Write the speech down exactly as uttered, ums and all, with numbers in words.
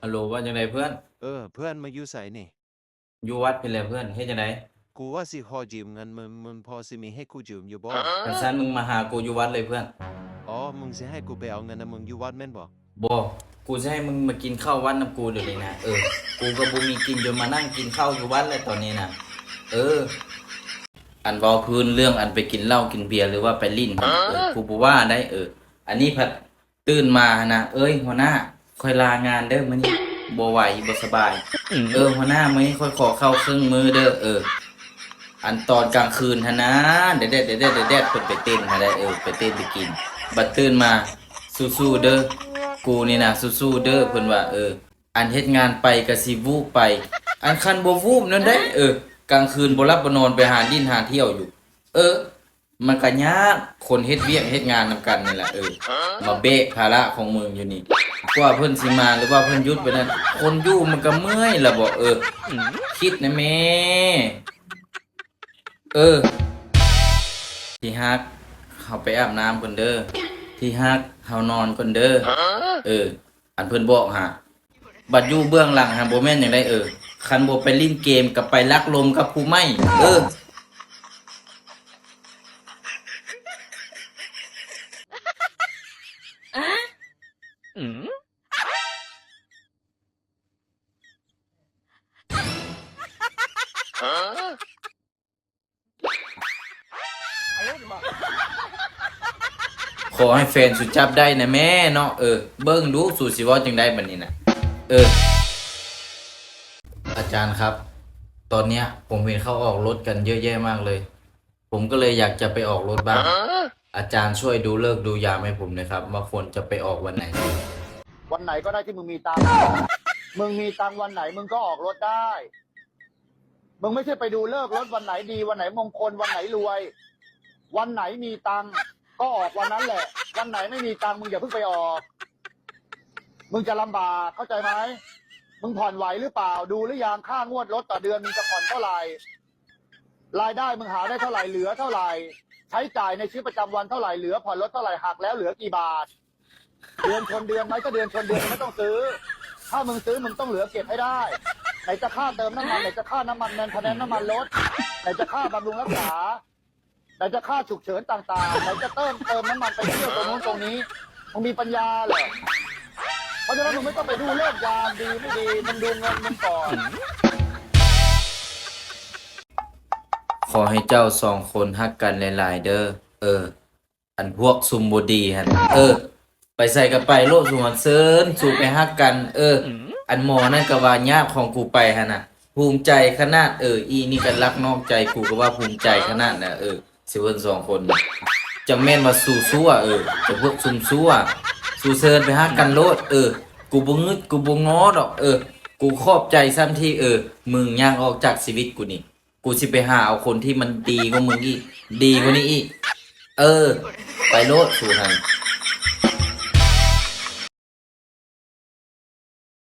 ฮัลโหล ว่าจั่งใดเพื่อน เออ เพื่อน มึงอยู่ไสนี่ อยู่วัดพี้แหละเพื่อน เฮ็ดจั่งใด กูว่าสิขอยืมเงินมึง มึงพอสิมีให้กูยืมอยู่บ่ คันซั้นมึงมาหากูอยู่วัดเลยเพื่อน อ๋อ มึงสิให้กูไปเอาเงินนำมึงอยู่วัดแม่นบ่ บ่ กูสิให้มึงมากินข้าววัดนำกูเดี๋ยวนี้นะ เออ กูก็บ่มีกินจนมานั่งกินข้าวอยู่วัดแล้วตอนนี้นะ เออ อันเว้าพื้นเรื่องอันไปกินเหล้ากินเบียร์หรือว่าไปลิ้น เออ กูบ่ว่าได้ เออ อันนี้พัด ตื่นมาหั้นนะ เอ้ย หัวหน้า ข้อยลางานเด้อมื้อนี้ บ่ไหว บ่สบาย เออ หัวหน้า มื้อนี้ข้อยขอเข้าครึ่งมื้อเด้อ เออ อันตอนกลางคืนหั้นนะ แดดๆ แดดๆ แดดๆ เพิ่นไปเต้นหั้นแหละ เออ ไปเต้นไปกิน บัดตื่นมา สู้ๆ เด้อ กูนี่นะ สู้ๆ เด้อ เพิ่นว่า เออ อันเฮ็ดงานไปก็สิวูบไป อันคันบ่วูบนั่นเด้ เออ กลางคืนบ่หลับบ่นอนไปหาลิ้นหาเที่ยวอยู่ เออ มันก็ยาก คนเฮ็ดเวียกเฮ็ดงานนำกันนี่แหละ เออ มาแบกภาระของมึงอยู่นี่ กว่าเพิ่นสิมาหรือว่าเพิ่นหยุดไปนั่น คนอยู่มันก็เมื่อยล่ะบ่ เออ คิดนะแม่ เออ ที่ฮัก เฮาไปอาบน้ำก่อนเด้อ ที่ฮัก เฮานอนก่อนเด้อ เออ อันเพิ่นบอกหา บัดอยู่เบื้องหลังหาบ่แม่นหยังได้ เออ คันบ่ไปลิ้นเกมก็ไปลักลมกับผู้ใหม่ เออ ขอให้แฟนสูจับได้นะแม่เนาะ เออ เบิ่งดูสูสิเว้าจั่งใดบัดนี้นะ เออ อาจารย์ครับ ตอนเนี้ยผมเห็นเขาออกรถกันเยอะแยะมากเลย ผมก็เลยอยากจะไปออกรถบ้าง อาจารย์ช่วยดูฤกษ์ดูยามให้ผมหน่อยครับ ว่าควรจะไปออกวันไหนดี วันไหนก็ได้ที่มึงมีตังค์ มึงมีตังค์วันไหนมึงก็ออกรถได้ มึงไม่ใช่ไปดูฤกษ์รถวันไหนดี วันไหนมงคล วันไหนรวย วันไหนมีตังค์ก็ออกวันนั้นแหละ วันไหนไม่มีตังค์มึงอย่าเพิ่งไปออก มึงจะลำบาก เข้าใจไหม มึงผ่อนไหวหรือเปล่า ดูหรือยัง ค่างวดรถต่อเดือนมึงจะผ่อนเท่าไหร่ รายได้มึงหาได้เท่าไหร่ เหลือเท่าไหร่ ใช้จ่ายในชีวิตประจำวันเท่าไหร่ เหลือผ่อนรถเท่าไหร่ หักแล้วเหลือกี่บาท เดือนชนเดือนไหม ถ้าเดือนชนเดือนมึงไม่ต้องซื้อ ถ้ามึงซื้อมึงต้องเหลือเก็บให้ได้ ไหนจะค่าเติมน้ำมัน ไหนจะค่าน้ำมันmaintenance น้ำมันรถ ไหนจะค่าบำรุงรักษา ไหนจะค่าฉุกเฉินต่างๆ ไหนจะเติม เติมน้ำมันไปเที่ยวตรงนู้นตรงนี้ มึงมีปัญญาเหรอ เพราะฉะนั้นมึงไม่ต้องไปดูฤกษ์ยามดีไม่ดี มึงดูเงินมึงก่อน ขอให้เจ้าสองคนฮักกันหลายๆ เด้อ เออ อันพวกซุมบ่ดีหั่น เออ ไปใสก็ไปโลด สูหันเซิน สูไปฮักกัน เออ อันหมอนั่นก็ว่าญาติของกูไปหั่นน่ะ ภูมิใจขนาด เออ อีนี่ก็ลักนอกใจ กูก็ว่าภูมิใจขนาดน่ะ เออ สิเพิ่นสองคน จั่งแม่นว่าสูซั่ว เออ จั่งพวกซุมซั่ว สูเซินไปฮักกันโลด เออ กูบ่งึด กูบ่ง้อดอก เออ กูขอบใจซ้ำที่ เออ มึงย่างออกจากชีวิตกูนี่ กูสิไปหาเอาคนที่มันดีกว่ามึงอีก ดีกว่านี้อีก เออ ไปโลดสูหัน